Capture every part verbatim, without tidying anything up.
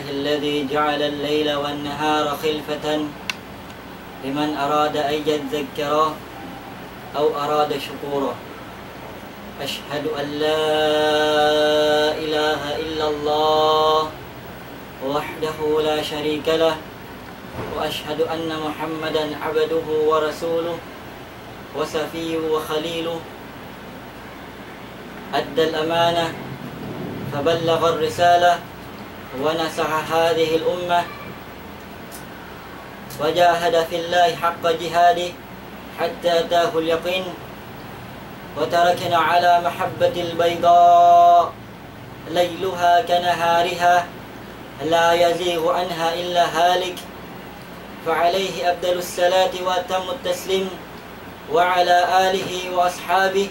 الذي جعل الليل والنهار خلفة لمن أراد أن يذكر أو أراد شكورا. أشهد أن لا إله إلا الله وحده لا شريك له، وأشهد أن محمدا عبده ورسوله وصفيه وخليله، أدى الأمانة فبلغ الرسالة ونصح هذه الأمة وجاهد في الله حق جهاده حتى أتاه اليقين، وتركنا على محبة البيضاء ليلها كنهارها لا يزيغ عنها إلا هالك، فعليه أفضل الصلاة وأتم التسليم، وعلى آله وأصحابه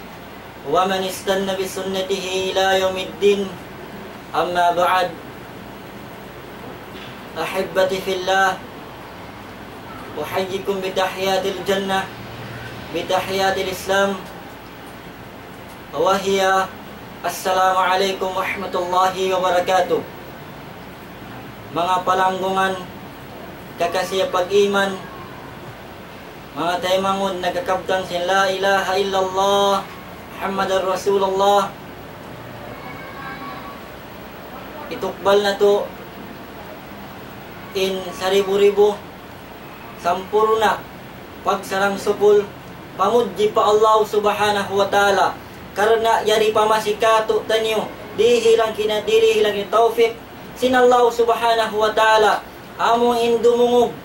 ومن استن بسنته إلى يوم الدين. أما بعد، أحبتي في الله، أحييكم بتحيات الجنة، بتحيات الإسلام، وهي السلام عليكم ورحمة الله وبركاته. Manga palanggungan, kakasi pag-iman, manga taymanghud, nagkakabtang sin la ilaha illallah Muhammadar Rasulullah. Itukbal natu' in saribu-ribu sampurna' pagsarang-sukul, pamudji pa Allah Subhanahu wa Ta'ala. Karna' yari pa masi kātu'niyu, dihilan kina, dihilan kina tawfik sin Allah Subhanahu wa Ta'ala, amu in dumungug,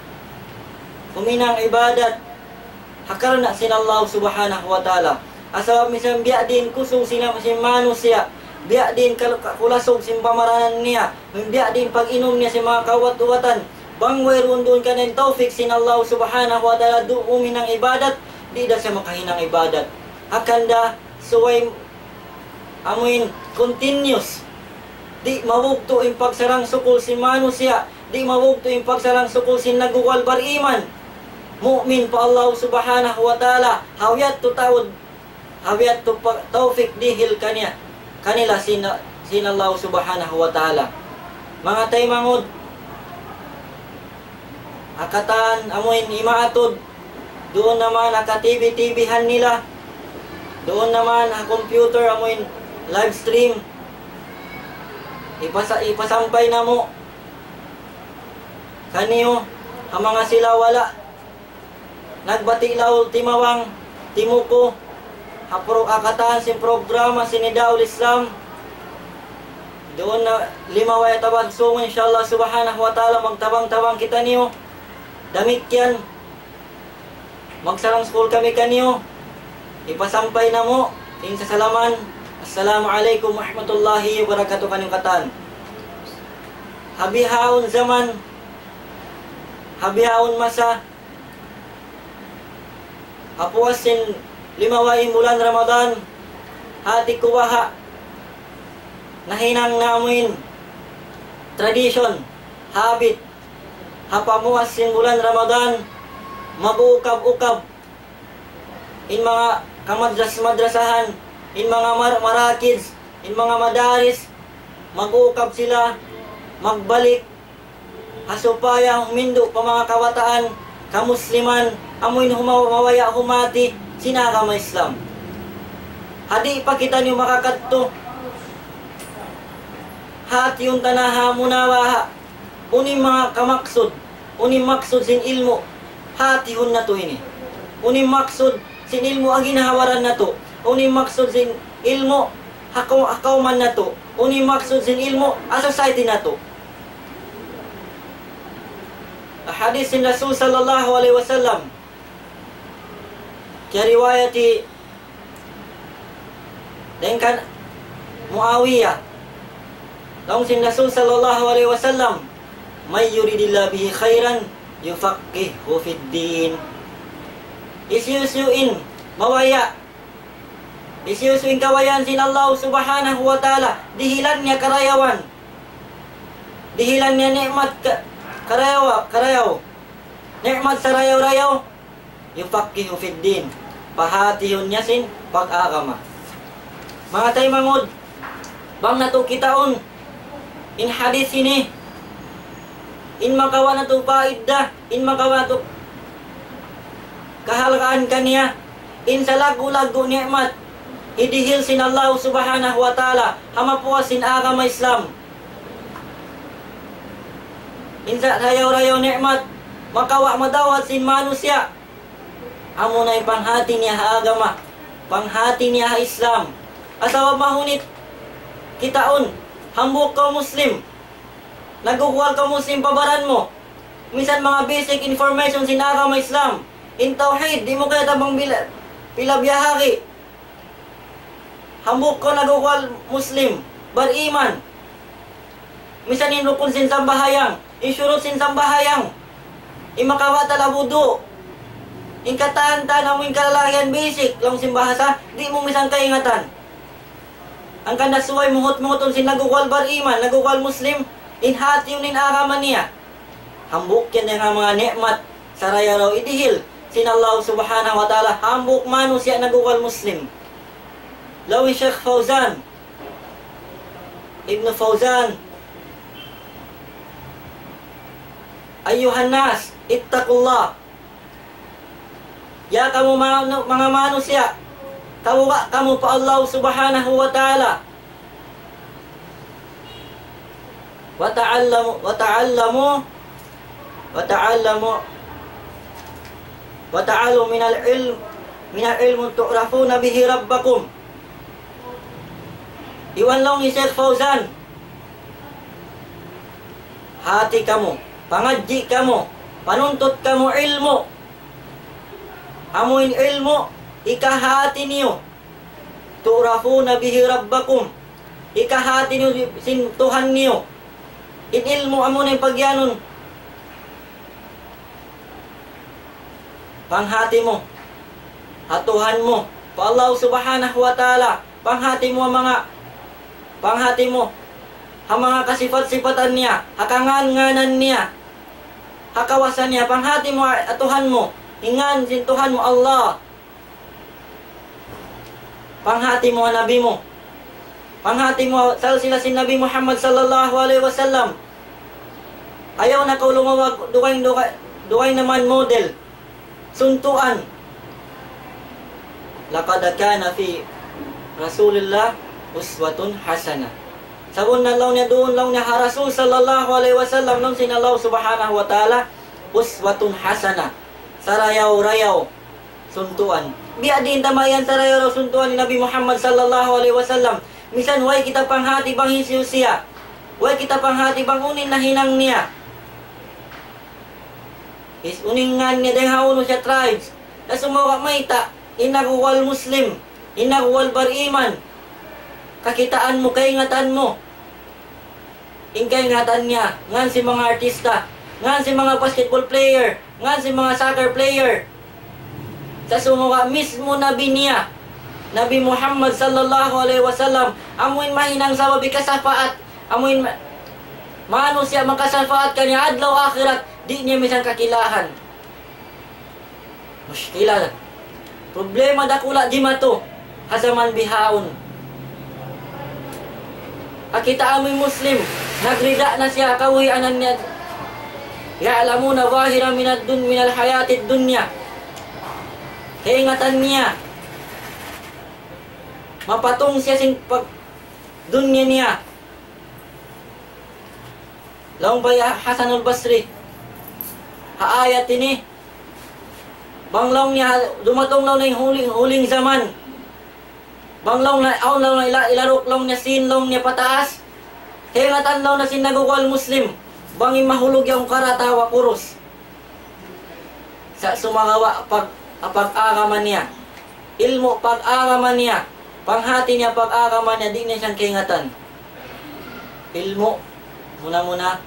huminang ibadat, ha karna' sin Allah Subhanahu wa Ta'ala. Sabab misan biya' diin kusug sin, sin manusiya', biya' diin kal-, kulasug sin pamaranan niya, biya' diin pag-inum niya sin manga kawat-uwatan. Bang wayruun duun kaniya in tawfik sin Allah Subhanahu wa Ta'ala, duun huminang ibadat, di' da siya makahinang ibadat. Hangkan da, subay amuin continuous. Di' mabugtu' in pagsarang-sukul sin manusiya', di' mabugtu' in pagsarang-sukul sin nagguwal bariman, mu'min pa Allah Subhanahu wa Ta'ala, ha yadtu taud, ha yadtu pa-, tawfik dihil kaniya, kanila sin, sin Allah Subhanahu wa Ta'ala. Manga taymanghud, ha katan amuin imaatud, duun naman ha ka-T V-T V-han nila, duun naman ha computer amuin live stream. Ipasa-, ipasampay namu' kaniyu, ha manga sila wala' nagbati' laung timabang, timuku, ha pro-, ha katan sin programa sin Nidaul Islam. Duun na limabay tabang sungun, insha Allah Subhanahu wa Ta'ala, magtabang-tabang kitaniyu. Damikkiyan, magsarang-sukul kami kaniyu. Ipasampay namu' in kasalaman. Assalamu alaykum warahmatullahi wabarakatuh kaniyu katan. Ha bihaun jaman, ha bihaun masa, ha puas sin limabay in bulan Ramadan, hati ku baha' nahinang namu' in tradition, habit, ha pamuas sin bulan Ramadan, mag-uukab-ukab in manga kamadras-madrasahan, in manga mar-, marakiz, in manga madaris, mag-uukab sila, magbalik, ha supaya humindu' pa manga kabataan, kamusliman, amuin humaw-, mabaya' humati sin agama Islam. Ha di' pa kitaniyu makakadtu, hatihun ta na ha munabaha, unu in manga kamaksud, unu in maksud sin ilmu', hatihun natu' ini. Unu in maksud sin ilmu' ha ginhawa-baran natu', unu in maksud sin ilmu' ha kaw-, ha kawman natu', unu in maksud sin ilmu' ha society natu'. Hadith sin Rasul sallallahu alayhi wasallam, kiyariwayat dayn kan Muawiyah, laung sin Rasul sallallahu alayhi wasallam, من يرد الله به خيرا يفقهه في الدين. Hisiyu-siyu in mabaya', hisiyu-siyu in kabayaan sin Allah Subhanahu wa Ta'ala, dihilan niya karayawan, dihilan niya ni'mat ka-, karayawa-, karayaw, ni'mat sarayaw-rayaw, يفقهه في الدين, pahatihun niya sin pag-agama. Manga taymanghud, bang natu' kitaun in hadith ini, In makawa' natu' paidda, in makawa' natu' kahalgaan kaniya, in salaggu'-laggu' ni'mat, hidihil sin Allah Subhanahu wa Ta'ala, ha mapuas sin agama Islam. In sa-, sarayaw-rayaw ni'mat, makawa' madawhat sin manusiya'. Amuna in panghati niya ha agama, panghati niya ha Islam. Asawa mahunit kitaun, hambuuk kaw Muslim. Nagugwal kaw Muslim pa baran mu. Misan manga basic information sin agama Islam. In tawhid, di' mu kaya tabang bila, pila biyahagi. Hambuuk kaw nagugwal Muslim, bariman. Misan in rukun sin sambahayang, in shurut sin sambahayang, in makabatal ha wudu', in katan-katan amu in kalalagihan basic, laung sin bahasa, di' mu misan kaingatan. Hangkan na subay muhut-muhutun sin nagugwal bariman, nagugwal Muslim, in hati niya in agama niya. Hambuuk yan dayn ha manga ni'mat, sarayaw-rayaw idihil sin Allah Subhanahu wa Ta'ala, hambuuk manusiya' nagugwal Muslim. Laung hi Sheikh Fawzan, Ibn Fawzan, أيها الناس اتقوا الله. Ya kamu manu-, manga manusiya', kabuga' kamu pa Allah Subhanahu wa Ta'ala. وتعلموا، وتعلموا، وتعلموا، وتعلموا من العلم، من العلم تعرفون به ربكم. Iban laung hi Sheikh Fawzan, hati kamu, pangadji' kamu, panuntut kamu ilmu'. Amu in ilmu', hikahati niyu. تعرفون به ربكم. Hikahati niyu sin Tuhan niyu. In ilmu' amuna in pagiyanun. Panghati mu ha Tuhan mu, pa Allah Subhanahu wa Ta'ala. Panghati mu ha manga, panghati mu ha manga kasipat-sipatan niya, ha kangan-nganan niya, ha kawasa niya. Panghati mu ha Tuhan mu, in ngan sin Tuhan mu Allah. Panghati mu ha Nabi mu. Panghati mu ha salsila sin Nabi Muhammad sallallahu alayhi wasallam. Ayaw na kaw lumawag, dugaing, dugaing, dugaing na man model. Suntuan. لقد كان في رسول الله أسوة حسنة. Sabunnal laung niya duun laung niya ha Rasul sallallahu alayhi wasallam, laung sin Allah Subhanahu wa Ta'ala, uswatun hasana. Sarayaw-rayaw. Suntuan. Biya' diin ta mayan sarayaw-rayaw suntuan hi Nabi Muhammad sallallahu alayhi wasallam. Misan way kita panghati bang hisiyu siya. Way kita panghati bang unu in nahinang niya. Is unu in ngan niya, dayn ha unu siya tribes. Na sumagawa' mayta', in nagugwal Muslim, in nagugwal bariman. Kakitaan mu, kaingatan mu. In kaingatan niya, ngan sin manga artista, ngan sin manga basketball player, ngan sin manga soccer player. Sa' sumagawa' mismu Nabi niya, Nabi Muhammad sallallahu alayhi wasallam, amu in mahinang sabab hikasapaat, amu in ma-, manusiya' makasapaat kaniya adlaw akhirat, di' niya misan kakilahan. Mushkila. Problema dakula' jimatu ha jaman bihaun. Kakitaan mu in Muslim, nagrida na siya kabuhianan niya. يعلمون ظاهرا من الدن-، من الحياة الدنيا. Kaingatan niya. Mapatung siya sin pag-, dunya niya. Laung pa hi Hasanul Basri, ha ayat ini, bang laung niya, dumatung laung niya in huling, huling jaman. Bang laung niya, awn laung niya ila-, ilaruk laung niya sin laung niya pataas. Kaingatan laung niya sin nagugwal Muslim. Bang in mahulug yaun karat atawa kurus. Sa' sumagawa' pag-, pag-agama niya. Ilmu' pag-agama niya. Panghati niya pag-agama niya, di' niya siya kaingatan. Ilmu', muna-muna,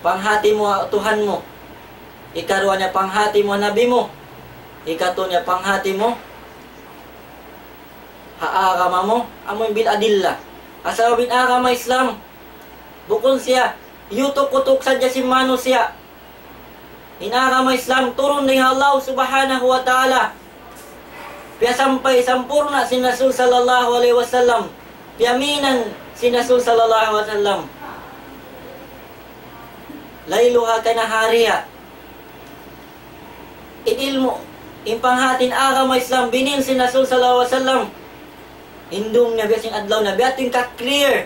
panghati mu ha Tuhan mu. Ikaruwa niya, panghati mu ha Nabi mu. Ikatu niya, panghati mu ha agama mu, amu in bil adilla. Asal bin agama Islam, bukun siya yutuk-utuk sadja sin manusiya'. In agama Islam turun dayn ha Allah Subhanahu wa Ta'ala. Piyasampay sampurna' sin Rasul sallallahu alayhi wasallam. Piyaminan sin Rasul sallallahu alayhi wasallam. ليلها كنهارها. In ilmu', in panghati in agama Islam, binin sin Rasul sallallahu alayhi wasallam. In dum niya biya' sin adlaw niya, biya' ha yan ka-clear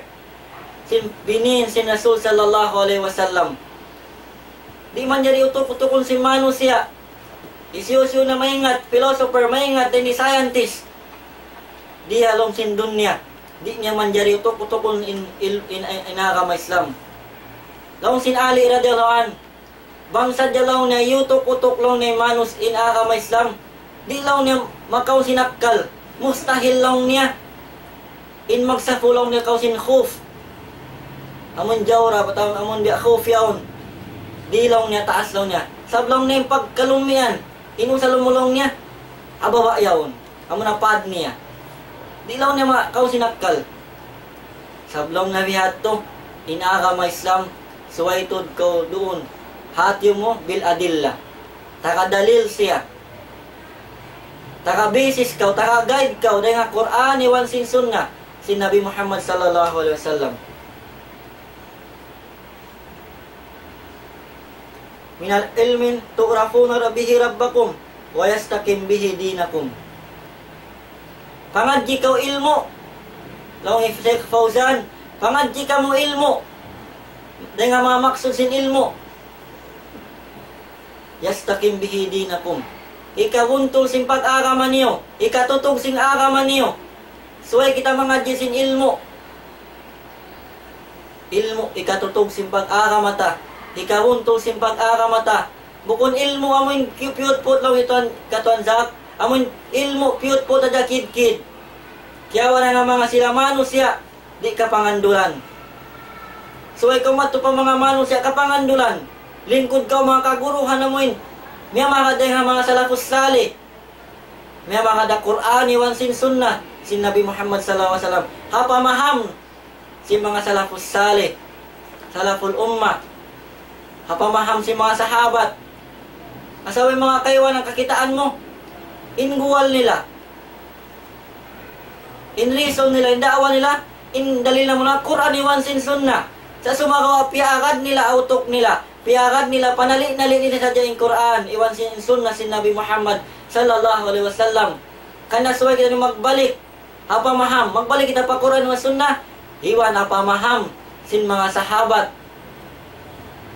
sin binin sin Rasul sallallahu alayhi wasallam. Di' manjari utuk-utukun sin manusiya'. Hisiyu-siyu na maingat, philosopher maingat, dayn ha scientist. Di' ha lawm sin dunya. Di' niya manjari utuk-utukun in, in, in, in agama Islam. Laung sin Ali radiyallahu anhu, bang sadja laung niya iyutuk-utuk laung niya in manus in agama Islam, di' laung niya makaun sin akkal. Mustahil laung niya. In magsapu laung niya kaun sin khuf. Amun jawrab atawa amun biya' khuf yaun. Di' laung niya taas laung niya. Sabab laung niya in pagkalumian, in usa lumulung niya, ha baba' yaun. Amun apad niya. Di' laung niya makaun sin akkal. Sabab laung niya bihadtu, in agama Islam, subay tuud kaw duun. Hati mu bil adilla. Taga dalil siya. Taga basis kaw, taga guide kaw, dayn ha Qur'an iban sin Sunnah, sin Nabi Muhammad sallallahu alayhi wasallam. من علم تعرفون به ربكم ويستقيم به دينكم. Pangadji' kaw ilmu'. Laung hi Sheikh Fawzan, pangadji' kamu ilmu'. Dayn ha manga maksud sin ilmu'. يستقيم به دينكم. Hikabuntul sin pag-agama niyu. Hikatutug sin agama niyu. Subay kita mangadji' sin ilmu'. Ilmu' hikatutug sin pag-agama ta. Hikabuntul sin pag-agama ta. Bukun ilmu' amuin ki-, piyut-put laung hi tuwan, katuan Zak. Amuin ilmu' piyut-put hadja kidkid. Kiyawa' na nga manga sila manusiya', di' kapangandulan. Subay kaw madtu pa manga manusiya' kapangandulan. Lingkud kaw manga kaguruhan amuin miyamagad dayn ha manga salafus salih. Miyamagad ha Qur'an iban sin Sunnah sin Nabi Muhammad sallallahu alayhi wasallam. Ha pamaham sin manga salafus salih, salaful ummah. Ha pamaham sin manga sahabat. Asawa in manga kaibanan kakitaan mu, in guwal nila, in reason nila, in da'wa nila, in dalil na muna Qur'an iban sin Sunnah. Sa' sumagawa' piyaagad nila ha utuk nila, piyaagad nila, panali'-nali' nila sadja in Qur'an iban sin Sunnah sin Nabi Muhammad sallallahu alayhi wasallam. Hangkan subay kita ini magbalik ha pamaham. Magbalik kita pa Qur'an iban Sunnah. Iban ha pamaham sin manga sahabat.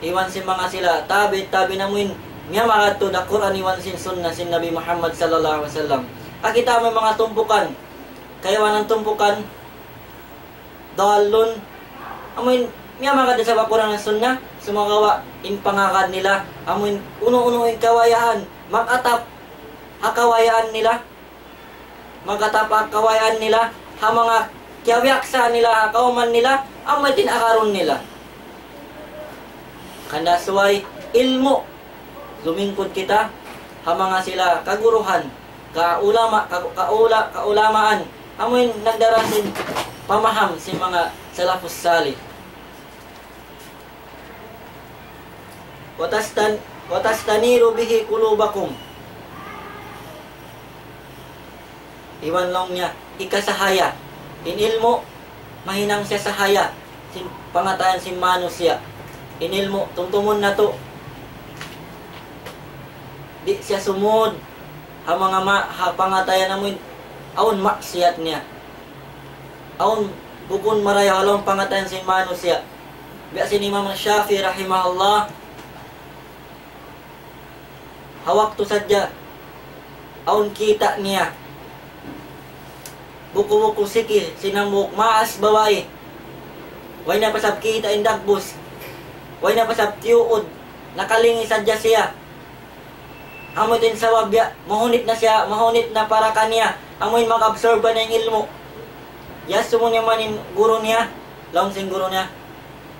Iban sin manga sila tabi', tabi' na amuin miyamagad tuud ha Qur'an iban sin Sunnah sin Nabi Muhammad sallallahu alayhi wasallam. Kita' mu in manga tumpukan. Kaibanan tumpukan. Dallun. Amuin miyamagad da isab ha Qur'an iban Sunnah. Sumagawa' in pangagad nila. Amuin unu-unu in kabayaan. Mag-atap ha kabayaan nila. Mag-atap ha kabayaan nila, ha manga kiyabiyaksa nila, ha kawman nila, amu in agarun nila. Hangkan subay ilmu', lumingkud kita ha manga sila kaguruhan, kaulama, ka-, kaula-, kaulamaan, amu in nagdara sin pamaham sin manga salafus salih. وتستن-، وتستنير به قلوبكم. Iban laung niya, hikasahaya. In ilmu', mahinang siya sahaya sin pangatayan sin manusiya'. In ilmu', tumtumun natu'. Di' siya sumud ha manga ma-, ha pangatayan amuin awn maksiyat niya. Awn bukun marayaw ha lawm pangatayan sin manusiya'. Biya' sin Imam Shafi'i rahimahullah, ha waktu sadja awn kita' niya, buku-buku siki sin hambuuk maas babai. Way na pa isab kita' in dagbus. Way na pa isab tiyuud. Nakalingi sadja siya. Amu yadtu in sabab biya' mahunit na siya, mahunit na para kaniya. Amu in mag-absorb na in ilmu'. Iyasubu niya man in guru niya, laung sin guru niya,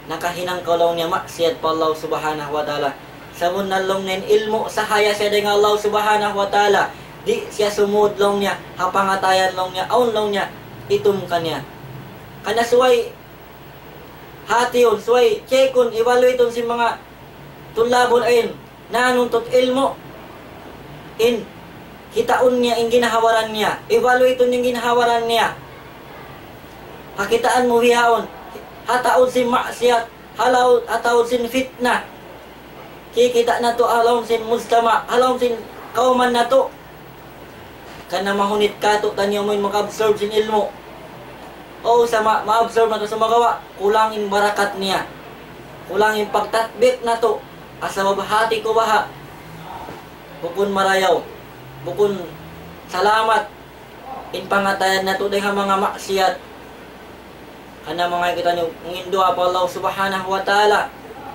nakahinang kaw laung niya maksiyat pa Allah Subhanahu wa Ta'ala. Sabunnal laung niya in ilmu', sahaya siya dayn ha Allah Subhanahu wa Ta'ala. Di' siya sumud laung niya ha pangatayan laung niya, awn laung niya itum kaniya. Hangkan subay hatiun, subay checkun, evaluateun sin manga tullabul ilm, nanuntut ilmu', in kitaun niya in ginhawa-baran niya, evaluateun in ginhawa-baran niya. Ha kitaan mu bihaun, ha taud sin maksiyat, ha lau-, ha taud sin fitna. Kikita' natu' ha lawm sin mujtama', ha lawm sin kawman natu'. Karna' mahunit katu' taniyu amuin maka-absorb sin ilmu'. O, sa' ma-, ma-absorb natu', sumagawa', kulang in barakat niya. Kulang in pagtatbik natu'. Sabab hati ku baha'. Bukun marayaw. Bukun salamat in pangatayan natu' dayn ha manga maksiyat. Karna' manga kitaniyu, mangayu' duwaa pa Allah Subhanahu wa Ta'ala.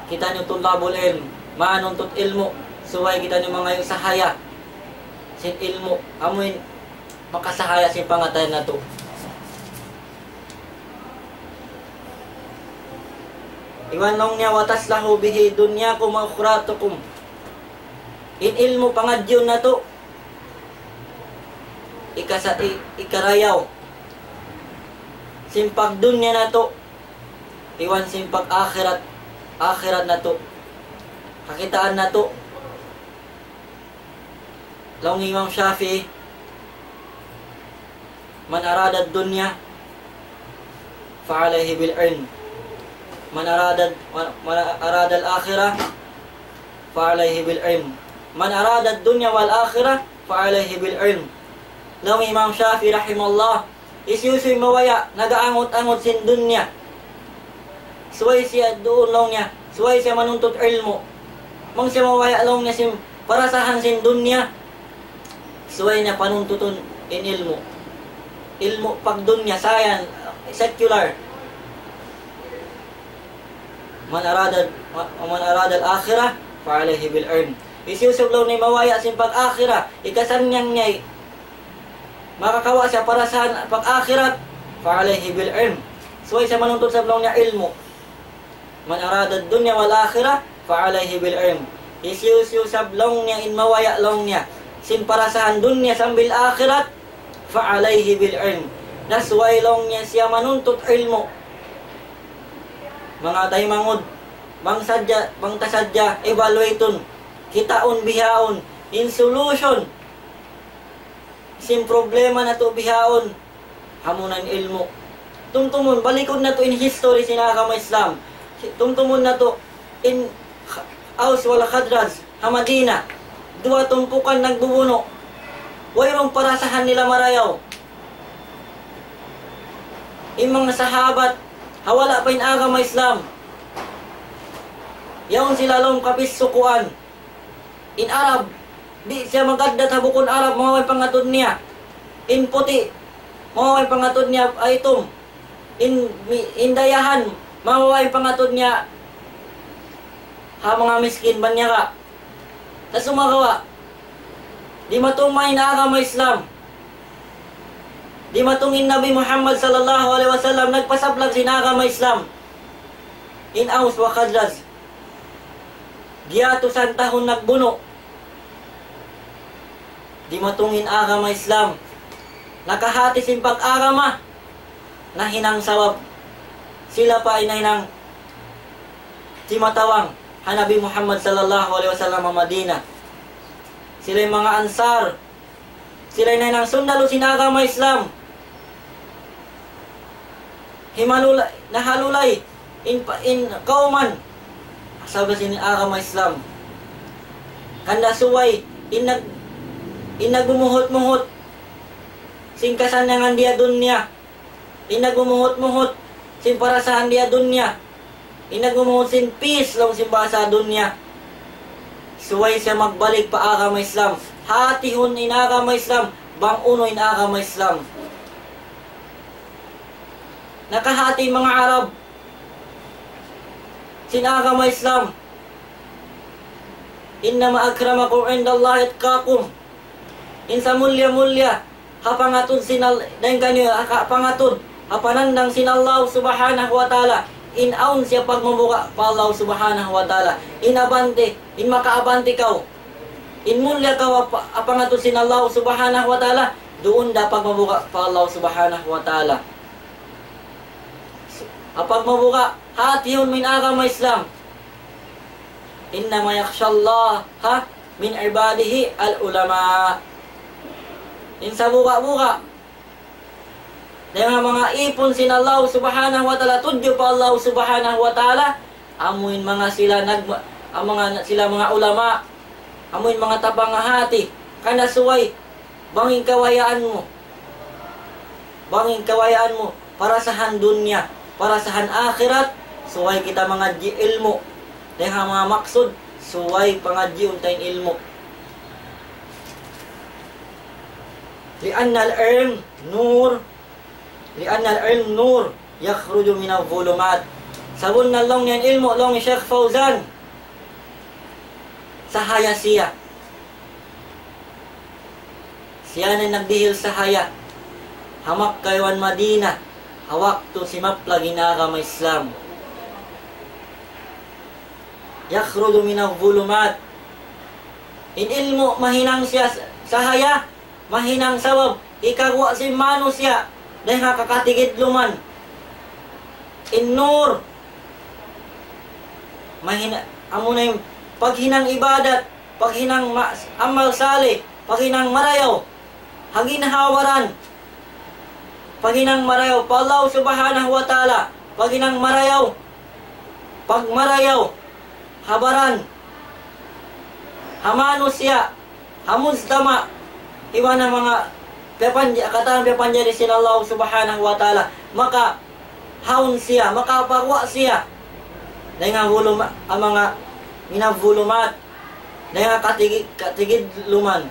Kitaniyu tullabul ilm, manuntut ilmu', subay kitaniyu mangayu' sahaya sin ilmu', amuin makasahaya sin pangatayan natu'. Iban laung niya, وتصلح به دنياكم وأخرتكم. In ilmu' pangadjiun natu', ikasa-, i-, ikarayaw sin pagdunya natu', iban sin pag-akhirat, akhirat natu'. Kakitaan natu', laung Imam Shafi'i, من أراد الدنيا فعليه بالعلم. من أراد، من أراد الآخرة فعليه بالعلم. من أراد الدنيا والآخرة فعليه بالعلم. Laung Imam Shafi'i rahimahullah, hisiyu-siyu in mabaya' nag-aangut-angut sin dunya, subay siya duun laung niya, subay siya manuntut ilmu'. Bang siya mabaya' laung niya sin parasahan sin dunya, subay niya panuntutun in ilmu'. Ilmu' pagdunya, science, secular. من أراد، من أراد الآخرة فعليه بالعلم. Hisiyu-siyu laung niya mabaya' sin pag-akhirat, ikasannyang niya makakawa' siya parasahan pag-akhirat, فعليه بالعلم. Subay siya manuntut isab laung niya ilmu'. من أراد الدنيا والآخرة فعليه بالعلم. Hisiyu-siyu isab laung niya in mabaya' laung niya sin parasahan dunya sambil akhirat, فعليه بالعلم. Na subay laung niya siya manuntut ilmu'. Manga taymanghud, bang sadja, bang ta sadja evaluate-un, kitaun bihaun in solution sin problema natu' bihaun, amuna in ilmu'. Tumtumun, balikun natu' in history sin agama Islam. Tumtumun natu' in Aus wal Khazraj ha Madina. Duwa tumpukan nagbubunu'. Wayruun parasahan nila marayaw. In manga sahabat, ha wala' pa in agama Islam, yaun sila lawm kapis sukuan. In Arab, di' siya mag-addat ha bukun Arab, maway pangatud niya. In puti', maway pangatud niya, ay, itum. In, mi-, in dayahan, maway pangatud niya ha manga miskin, banyara. Na sumagawa', dimatung mayan in agama Islam. Dimatung in Nabi Muhammad sallallahu alayhi wasallam, nagpasablag sin agama Islam. In Aus wa Khazraj, giyatusan tahun nagbunu'. Dimatung in agama Islam, nakahati sin pag-agama, nahinang sabab sila pa in nahinang timatawang ha Nabi Muhammad sallallahu alayhi wasallam ha Madina. Sila in manga Ansar, sila in nahinang sundalu sin agama Islam. Himalula-, nahalulay in pa-, in kawman sabab sin agama Islam. Hangkan subay in nag-, in nagbumuhut-muhut sin kasannyangan di ha dunya. In nagbumuhut-muhut sin parasahan di ha dunya. In nagbumuhut sin peace laung sin bahasa dunya. Subay siya magbalik pa agama Islam. Hatihun in agama Islam, bang unu in agama Islam. Nakahati manga Arab sin agama Islam. إنما أكرمكم عند الله أتقاكم. In samulliya-mulliya ha pangatud sin Al-, dayn kaniyu ha ka-, pangatud, ha panandang sin Allah Subhanahu wa Ta'ala, in awn siya pagmabuga' pa Allah Subhanahu wa Ta'ala. In abante, in makaabante kaw, in mulliya kaw ha pa-, ha pangatud sin Allah Subhanahu wa Ta'ala, duun da pagmabuga' pa Allah Subhanahu wa Ta'ala. Ha pagmabuga', hatihun mu in agama Islam. إنما يخشى الله من عباده العلماء. In sabuga'-buga' dayn ha manga ipun sin Allah Subhanahu wa Ta'ala, tudju pa Allah Subhanahu wa Ta'ala, amu in manga sila nag-, Amu in manga, sila manga ulama, amu in manga tapang ha hāti, karna' subay, bang in kabayaan mu, bang in kabayaan mu, parasahan dunya, parasahan akhirat, subay kita mangadji' ilmu'. Dayn ha manga maksud, subay pangadjiun ta in ilmu'. لأن العلم نور، لأن العلم نور يخرج من الظلمات. Sabunnal laung niya in ilmu', laung hi Sheikh Fawzan, sahaya siya. Siya na in nagdihil sahaya ha Makkah iban Madinah, ha waktu simaplag in agama Islam. يخرج من الظلمات. In ilmu' mahinang siya sahaya, mahinang sabab hikaguwa' sin manusiya' dayn ha kakatigidluman. In nur, mahina-, amuna in paghinang ibadat, paghinang ma-, amal salih, paghinang marayaw ha ginhawa-baran, paghinang marayaw pa Allah Subhanahu wa Ta'ala, paghinang marayaw, pagmarayaw ha baran, ha manusiya', ha mujtama', iban ha manga piyapanja-, katan piyapanjari sin Allah Subhanahu wa Ta'ala, makahaun siya, makapaguwa' siya dayn ha zulum-, ha manga من الظلمات, dayn ha katigi-, katigidluman.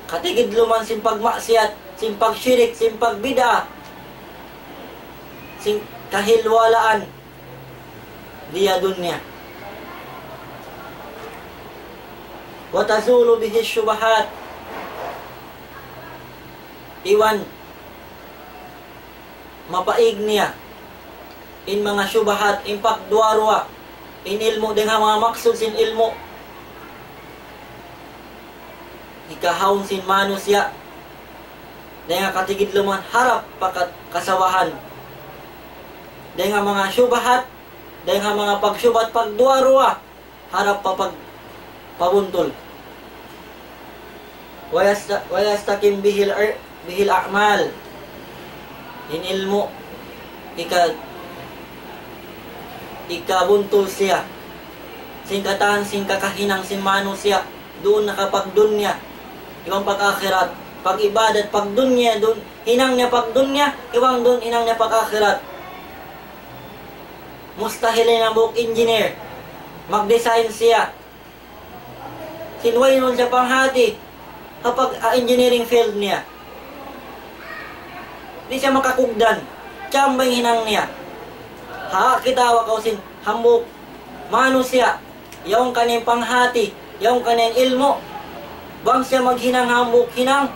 Katigidluman sin pagmaksiyat, sin pagshirik, sin pagbid'a, sin kahilwalaan di ha dunya. وتزول به الشبهات. Iban mapaig niya in manga shubahat, in pagduwa-ruwa, in ilmu', dayn ha manga maksud sin ilmu'. Hikahaun sin manusiya' dayn ha katigidluman harap pa ka-, kasawahan. Dayn ha manga shubahat, dayn ha manga pagshubahat, pagduwa-ruwa, harap pa pag-, pabuntul. ويست-، ويستقيم به الع-، به الأعمال. In ilmu', ika-, ikabuntul siya sin katan, sin kakahinang sin manusiya', duun na ka pagdunya iban pag-akhirat, pag-ibadat pagdunya, duun hinang niya pagdunya, iban duun hinang niya pag-akhirat. Mustahil in hambuuk engineer, mag-design siya sin wayruun siya panghati ha pag-, ah, engineering field niya. Di' siya makakugdan. Chamba in hinang niya. Ha, kita' ba kaw sin hambuuk manusiya', yaun kaniya in panghati, yaun kaniya in ilmu', bang siya maghinang hambuuk hinang,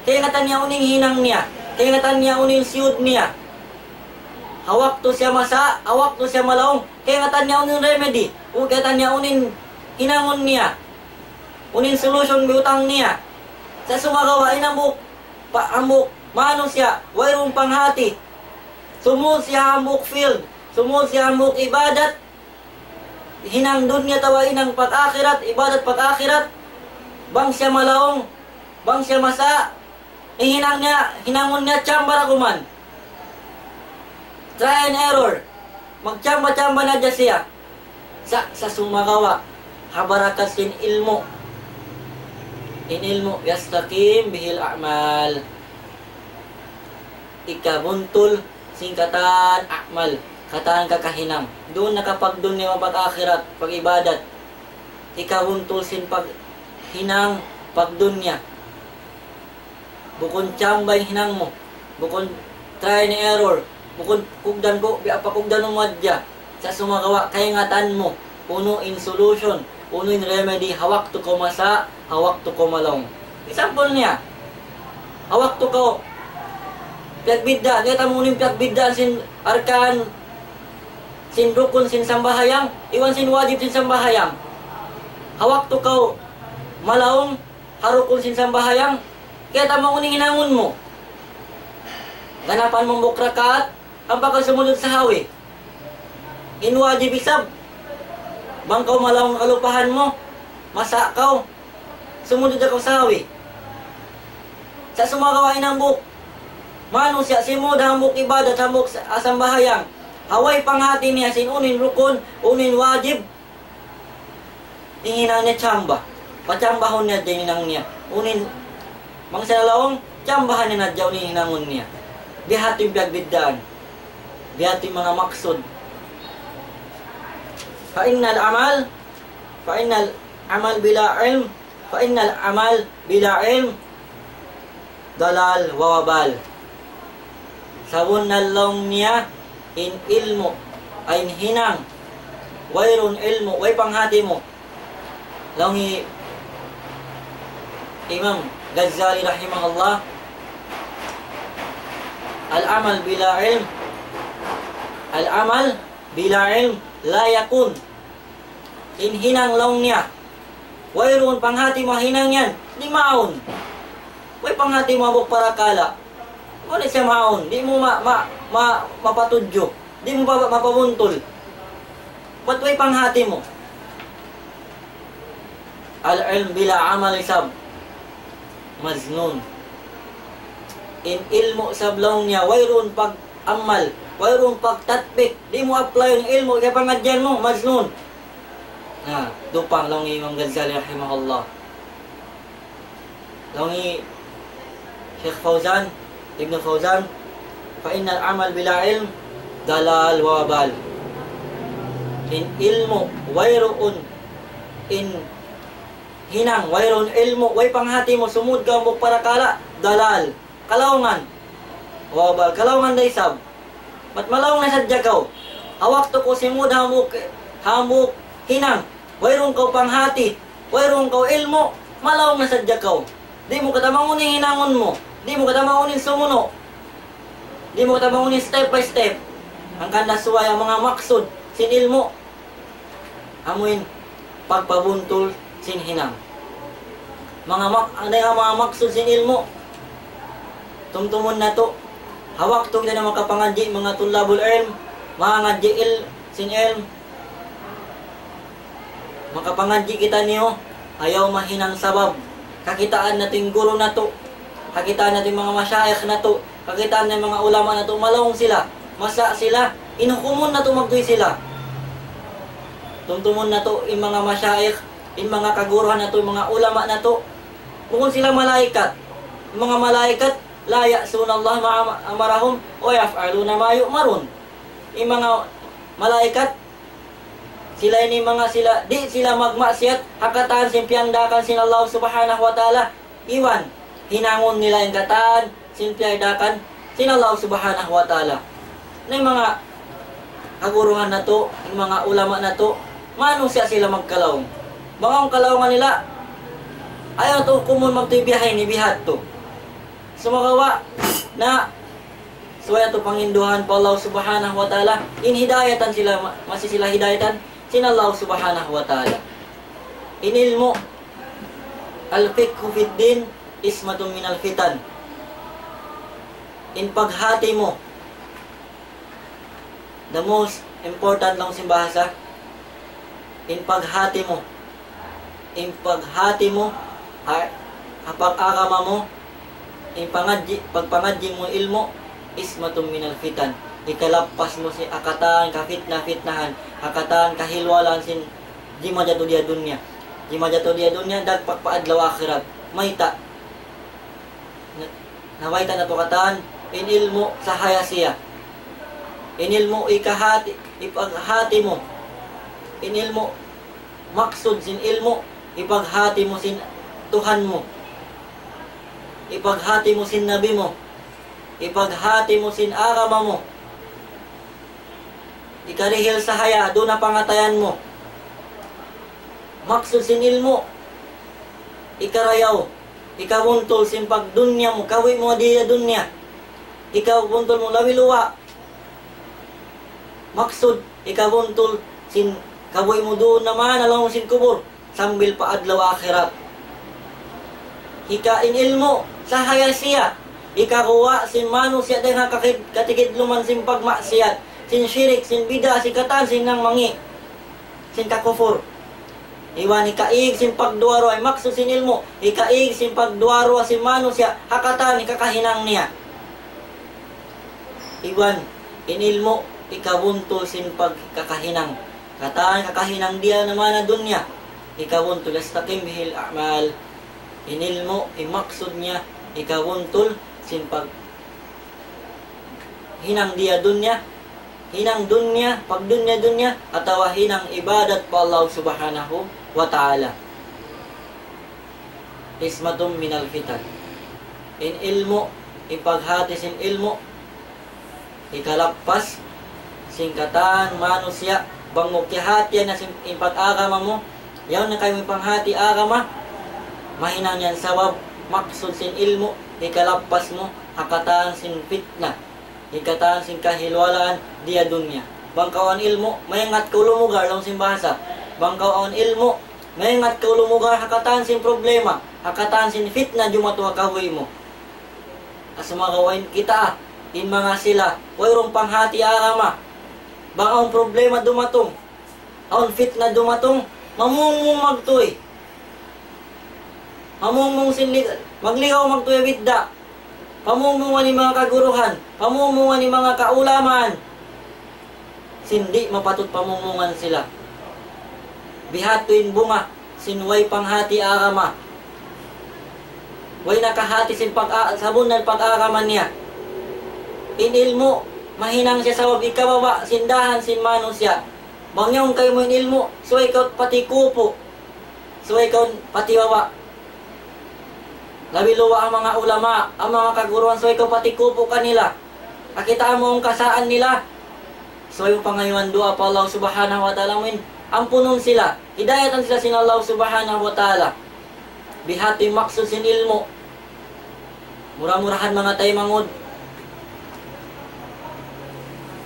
kaingatan niya unu in hinang niya, kaingatan niya unu in siyud niya. Ha waktu siya masa', ha waktu siya malaung, kaingatan niya unu in remedy, kaingatan niya unu in hinangun niya, unu in solution biyutang niya. Sa' sumagawa' in hambuuk, pa-, hambuuk manusiya', wayruun panghati. Sumud siya hambuuk field, sumud siya hambuuk ibadat, hinang dunya atawa hinang pag-akhirat, ibadat pag-akhirat, bang siya malaung, bang siya masa', in hinang niya, hinangun niya chamba ra kuman. Try and error. Magchamba-chamba na hadja siya. Sa', sa' sumagawa', ha barakat sin ilmu'. In ilmu', يستقيم به الأعمال. Ikabuntul sin katan a'mal, katan kakahinang. Duun na ka pagdunya iban pag-akhirat, pag-ibadat. Ikabuntul sin paghinang pagdunya. Bukun chamba in hinang mu. Bukun try and error. Bukun kugdan ku, biya' pa kugdan mu hadja. Sa' sumagawa' kaingatan mu unu in solution, unu in remedy, ha waktu kaw masa', ha waktu kaw malaung. Example niya, ha waktu kaw piyagbidda', kaingatan mu unu in piyagbidda' sin arkan, sin rukun, sin sambahayang, iban sin wajib sin sambahayang. Ha waktu kaw malaung ha rukun sin sambahayang, kaingatan mu unu in hinangun mu. Ganapan mu hambuuk rakaat, ampa kaw sumujud sahawi. In wajib isab, bang kaw malaung kalupahan mu, masa' kaw, sumujud da kaw sahawi. Sa' sumagawa' in hambuuk manusiya' simud hambuuk ibadat, hambuuk sa-, sambahayang, Ha way panghati niya sin unu in rukun, unu in wajib, in hinang niya chamba. Pachambahun niya in hinang niya. Unu in, bang sa laung, chambahan niya na unu in hinangun niya. Biya' hati in piyagbiddaan. Biya' hati in manga maksud. فإن العمل، فإن العمل بلا علم، فإن العمل بلا علم ضلال ووبال. Sabunnal laung niya, in ilmu', ay in hinang, wayruun ilmu', way panghati mu. Laung hi Imam Ghazali rahimahullah, العمل بلا علم، العمل بلا علم لا يكون. In hinang laung niya, wayruun panghati mu ha hinang yan, di' maawn. Way panghati mu hambuuk parakala'. Unu siya maawn, di' mu ma-, ma-, ma-, mapatudju, di' mu pa-, mapabuntul. Bat way panghati mu. العلم بلا عمل isab مظنون. In ilmu' isab laung niya, wayruun pag-amal, wayruun pagtatbik, di' mu apply in ilmu' kiyapangadjian mu, مظنون. Na, dupang laung hi Imam Ghazali rahimahullah. Laung hi Sheikh Fawzan, Ibnu Fawzan, فإن العمل بلا علم ضلال ووبال. In ilmu', wayruun, in hinang, wayruun ilmu', way panghati mu, sumud kaw hambuuk parakala', ضلال. Kalaungan. ووبال, kalaungan da isab. Bat malaung na sadja kaw. Ha waktu kaw simud hambuuk, hambuuk hinang, wayruun kaw panghati, wayruun kaw ilmu', malaung na sadja kaw. Di' mu katabangun in hinangun mu. Di' mu katabangun in sumunu'. Di' mu katabangun in step by step. Hangkan da subay in manga maksud sin ilmu'. Amu in pagpabuntul sin hinang. Manga mak-, ano in manga maksud sin ilmu'? Tumtumun natu'. Ha waktu kita na makapangadji', manga tulabul ilm, mangadji' il-, sin ilm. Makapangadji' kitaniyu, ayaw mahinang sabab. Kakitaan natu' in guru natu'. Kakitaan natu' in manga mashayikh natu'. Kakitaan natu' in manga ulama natu', malaung sila. Masa' sila, in hukumun natu' magtuy sila. Tumtumun natu' in manga mashayikh, in manga kaguruhan natu', in manga ulama natu'. Bukun sila malaikat. In manga malaikat, لا يعصون الله ما أمرهم ويفعلون ما يؤمرون. In manga malaikat, sila ini manga sila, di' sila magmaksiyat, ha katan sin piyangdaakan sin Allah Subhanahu wa Ta'ala, iban hinangun nila in katan sin piyangdaakan sin Allah Subhanahu wa Ta'ala. Na in manga kaguruhan natu', in manga ulama natu', manusiya' sila magkalaung. Bang awn kalaungan nila, ayaw natu' hukumun magtuy biya' ha ini, biya' ha yadtu. Sumagawa' na subay natu' panginduhan pa Allah Subhanahu wa Ta'ala, in hidayatan sila, ma-, masi sila hidayatan sin Allah Subhanahu wa Ta'ala. In ilmu', الفقه في الدين عصمة من الفتن. In paghati mu, the most important laung sin bahasa, in paghati mu, in paghati mu, ha, ha pag-agama mu, in pangadji', pagpangadji' mu ilmu', عصمة من الفتن. Hikalappas mu sin ha katan kafitna-fitnahan, ha katan kahilwalan sin di' majatu di ha dunya. Di' majatu di ha dunya, dagpak pa adlaw akhirat. Mayta'? Na, nabayta' natu' katan, in ilmu' sahaya siya. In ilmu' hikahati, hipaghati mu. In ilmu', maksud sin ilmu', hipaghati mu sin Tuhan mu. Hipaghati mu sin Nabi mu. Hipaghati mu sin agama mu. Hikarihil sahaya, duun na pangatayan mu. Maksud sin ilmu', hikarayaw, hikabuntul sin pagdunya mu, kabuhi' mu di ha dunya. Hikabuntul mu labi luwa'. Maksud, hikabuntul sin kabuhi' mu duun na man ha lawm sin kubul, sambil pa adlaw akhirat. Hika in ilmu', sahaya siya, hikaguwa' sin manusiya' dayn ha kakid-, katikidluman sin pagmaksiyat, sin shirik, sin bid'a, sin katan, sin nangmangi', sin kakufur. Iban hikaig sin pagduwa-ruwa, in maksud sin ilmu', hikaig sin pagduwa-ruwa sin manusiya', ha katan, hikakahinang niya. Iban, in ilmu', Hikabuntul sin pagkakahinang. Katan kakahinang diya na mana dunya. Hikabuntul, يستقيم به الأعمال. In ilmu', in maksud niya, hikabuntul sin paghinang diya dunya, hinang dunya, pagdunya-dunya, atawa hinang ibadat pa Allah Subhanahu wa Ta'ala. عصمة من الفتن. In ilmu', in paghati sin ilmu', hikalappas sin katan manusiya', bang mu kiyahatihan na sin in pag-agama mu, yaun na kaymu panghati agama, mahinang yan sabab maksud sin ilmu', hikalappas mu ha katan sin fitna, ha katan sin kahiluwalaan diya dunya. Bang kaw awn ilmu', maingat kaw lumugar, laung sin bahasa. Bang kaw awn ilmu', maingat kaw lumugar ha katan sin problema, ha katan sin fitna jumatu ha kabuhi' mu. Sumagawa' in kita, in manga sila, wayruun panghati agama. Bang awn problema dumatung, awn fitna dumatung, mamungmung magtuy. Mamungmung sin li-, magligaw magtuy bidda'. Pamungmungan in manga kaguruhan, pamungmungan in manga kaulamaan. Sin di' mapatut pamungmungan sila. Biha' tu in bunga sin way panghati agama. Way nakahati sin pag-, sabunnal pag-agama niya. In ilmu', mahinang siya sabab hikababa' sin dahan sin manusiya'. Bang yaun kaymu in ilmu', subay kaw patikupu'. Subay kaw patibaba'. Labi luwa' ha manga ulama, ha manga kaguruhan, subay kaw patikupu' kanila. Kakitaan mu in kasaan nila. Subay mu pangayuan duwaa pa Allah Subhanahu wa Ta'ala, amuin ampunun sila, hidayatan sila sin Allah Subhanahu wa Ta'ala. Biha' tu in maksud sin ilmu'. Mura-murahan, manga taymanghud,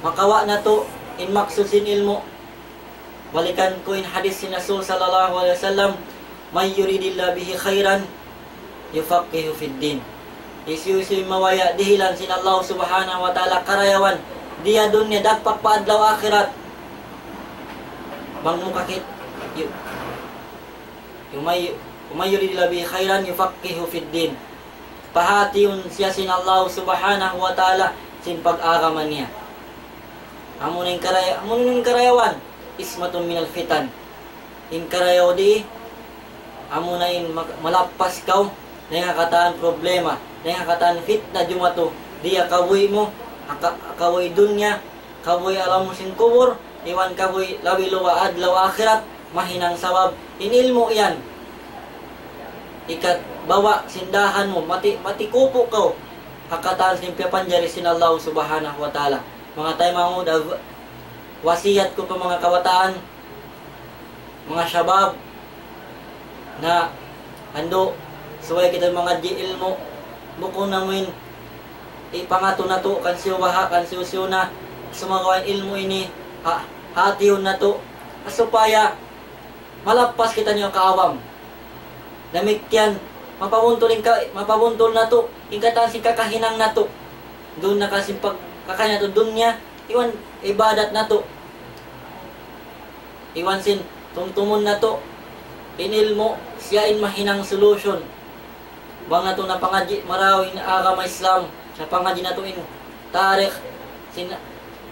makawa' natu' in maksud sin ilmu'. Balikan ku in hadith sin Rasul sallallahu alayhi wasallam, من يرد الله به خيرا يفقهه في الدين. Hisiyu-siyu in mabaya' dihilan sin Allah Subhanahu wa Ta'ala karayawan, diya dunya dagpak pa adlaw akhirat. Bang mu kakit-, yu-, yumay-, ومن يرد الله به خيرا يفقهه في الدين. Pahatihun siya sin Allah Subhanahu wa Ta'ala sin pag-agama niya. Amuna in karay-, amuna in karayawan, عصمة من الفتن. In karayaw di, amuna in mag-, malappas kaw dayn ha katan problema, dayn ha katan fitna jumatu, di ha kabuhi' mu, ha ka-, kabuhi' dunya, kabuhi' alam sin kubul, iban kabuhi' labi luwa' adlaw akhirat, mahinang sabab in ilmu' yan. Hikababa' sin dahan mu, mati-, matikupu' kaw ha katan sin piyapanjari sin Allah Subhanahu wa Ta'ala. Manga taymanghud, wasiyat ku pa manga kabataan, manga shabab, na andu', subay kita mangadji' ilmu', bukun amuin ipangatu natu' kan hisiyu baha', kan hisiyu-siyu na, sumagawa' in ilmu' ini, ha-, hatihun natu', supaya malappas kitaniyu kaawam. Damikkiyan, mapabuntul in ka-, mapabuntul natu' in katan sin kakahinang natu'. Duun na kasi pag-, kakahinang natu' dunya, iban ibadat natu'. Iban sin tumtumun natu', in ilmu', siya in mahinang solution. Bang natu' napangadji' marayaw in agama Islam, napangadji' natu' in tarikh sin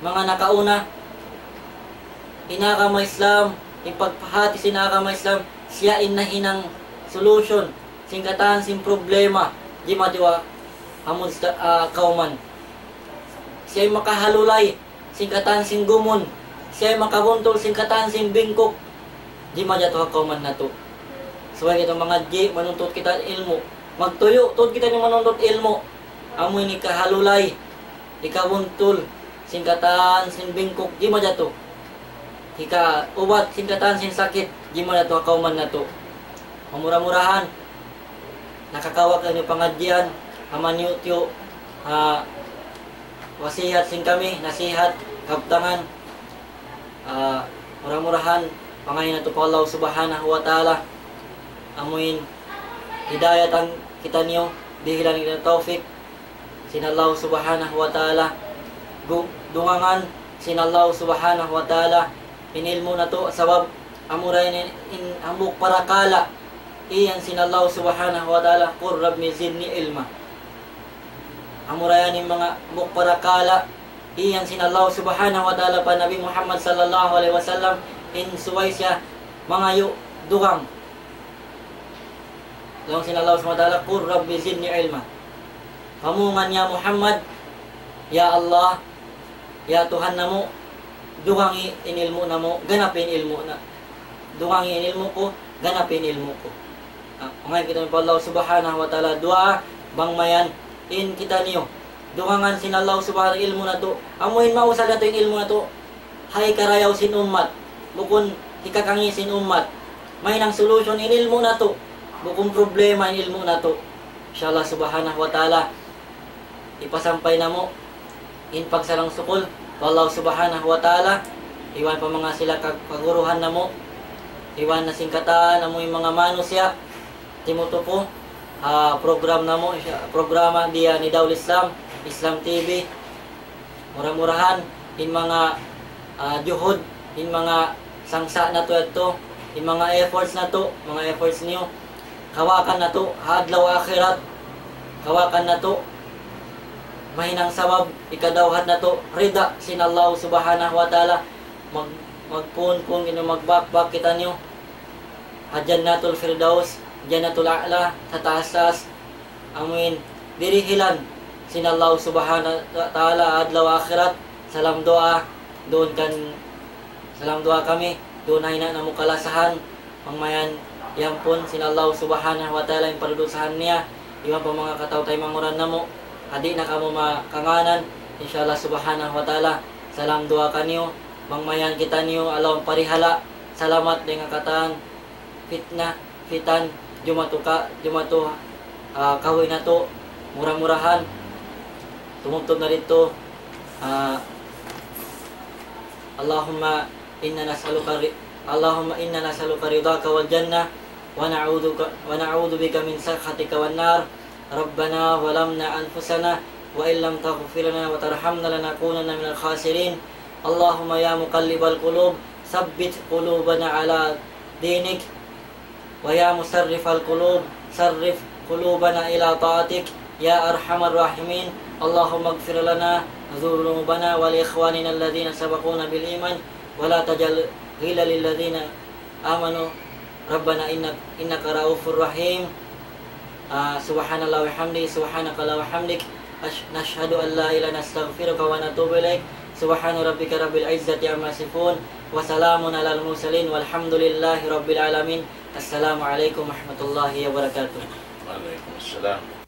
manga nakauna, in agama Islam, in pagpahati sin agama Islam, siya in nahinang solution sin katan sin problema jimatu ha mujta-, ah, kawman. Siya in makahalulay sin katan sin gumun, siya in makabuntul sin katan sin bingkuk jimatu ha kawman natu'. Subay kita mangadji', manuntut kita ilmu'. Magtuyu' tuud kitaniyu manuntut ilmu'. Amu ini kahalulay, hikabuntul sin katan sin bingkuk jimatu. Hikaubat sin katan sin sakit jimatu ha kawman natu'. Mamura-murahan, nakakawa' kitaniyu pangadjian, ha maniyu-tiyu, ha wasiyat sin kami, nasihat, kabtangan, ah, mura-murahan, pangayu' natu' pa Allah Subhanahu wa Ta'ala, amuin hidayatan kitaniyu, dihilan kitaniyu tawfik sin Allah Subhanahu wa Ta'ala, gu-, dungangan sin Allah Subhanahu wa Ta'ala in ilmu' natu', sabab amura in, in hambuuk parakala', iyan sin Allah Subhanahu wa Ta'ala, وقل رب زدني علما. Amura yan in manga hambuuk parakala', Iyan sin Allah Subhanahu wa Ta'ala pa Nabi Muhammad sallallahu alayhi wasallam, in subay siya mangayu' dugang. Laung sin Allah Subhanahu wa Ta'ala, "Qul Rabbi zidni ilma." Pamungan ya Muhammad, "Ya Allah, ya Tuhan namu', dugangi in ilmu' namu', ganapi in ilmu' na. Dugangi in ilmu' ku, ganapi in ilmu' ku." Ah, mangayu' kita pa Allah Subhanahu wa Ta'ala duwaa, bang mayan in kitaniyu dugangan sin Allah Subhanahu wa Ta'ala ilmu' natu'. Amu in mausal natu' in ilmu' natu'. Hay karayaw sin ummat, bukun hikakangi' sin ummat. Mahinang solution in ilmu' natu', bukun problema in ilmu' natu'. Insha Allah Subhanahu wa Ta'ala, hipasampay namu' in pagsarang-sukul pa Allah Subhanahu wa Ta'ala, iban pa manga sila kag-, kaguruhan namu', iban na sin katan namu' in manga manusiya', timutupu ha program namu', programa Diya Nidaul Islam, Islam T V. Mura-murahan, in manga, ah, juhud, in manga sangsa' natu' yadtu, in manga efforts natu', manga efforts niyu, kawakan natu' ha adlaw akhirat, kawakan natu' mahinang sabab hikadawhat natu' rida sin Allah Subhanahu wa Ta'ala, mag-, magpun-pun, inu, magbakbak kitaniyu ha Jannatul Firdaus, Jannatul A'la, sa taas-taas, amuin dirihilan sin Allah Subhanahu wa Ta'ala adlaw akhirat. Salam duwaa duun kan, salam duwaa kami duun ha ina' namu' kalasahan, bang mayan iyampun sin Allah Subhanahu wa Ta'ala in padudusahan niya, iban pa manga kataw-taymanghuran namu', ha di' na kamu makanganan, insha Allah Subhanahu wa Ta'ala, salam duwaa kaniyu, bang mayan kitaniyu ha lawm parihala', salamat dayn ha katan fitna, fitan, jumatu ka, jumatu, ah, kahuy natu', mura-murahan, tumubtub na didtu, ah, اللهم إنا نسألك ر-، اللهم إنا نسألك رضاك والجنة، ونعوذ ك-، ونعوذ بك من سخطك والنار. ربنا ظلمنا أنفسنا وإن لم تغفر لنا وترحمنا لنكونن من الخاسرين. اللهم يا مقلب القلوب، ثبت قلوبنا على دينك. ويا مصرف القلوب، صرف قلوبنا إلى طاعتك يا أرحم الراحمين. اللهم اغفر لنا ذنوبنا ولإخواننا الذين سبقونا بالإيمان ولا تجعل غلا للذين آمنوا ربنا إنك، إنك رءوف رحيم. Ah, سبحان الله وبحمده، سبحانك اللهم وبحمدك، أش-، نشهد أن لا إله إلا أنت، نستغفرك ونتوب إليك. سبحان ربك رب العزة عما يصفون، وسلام على المرسلين، والحمد لله رب العالمين. السلام عليكم ورحمة الله وبركاته. وعليكم السلام.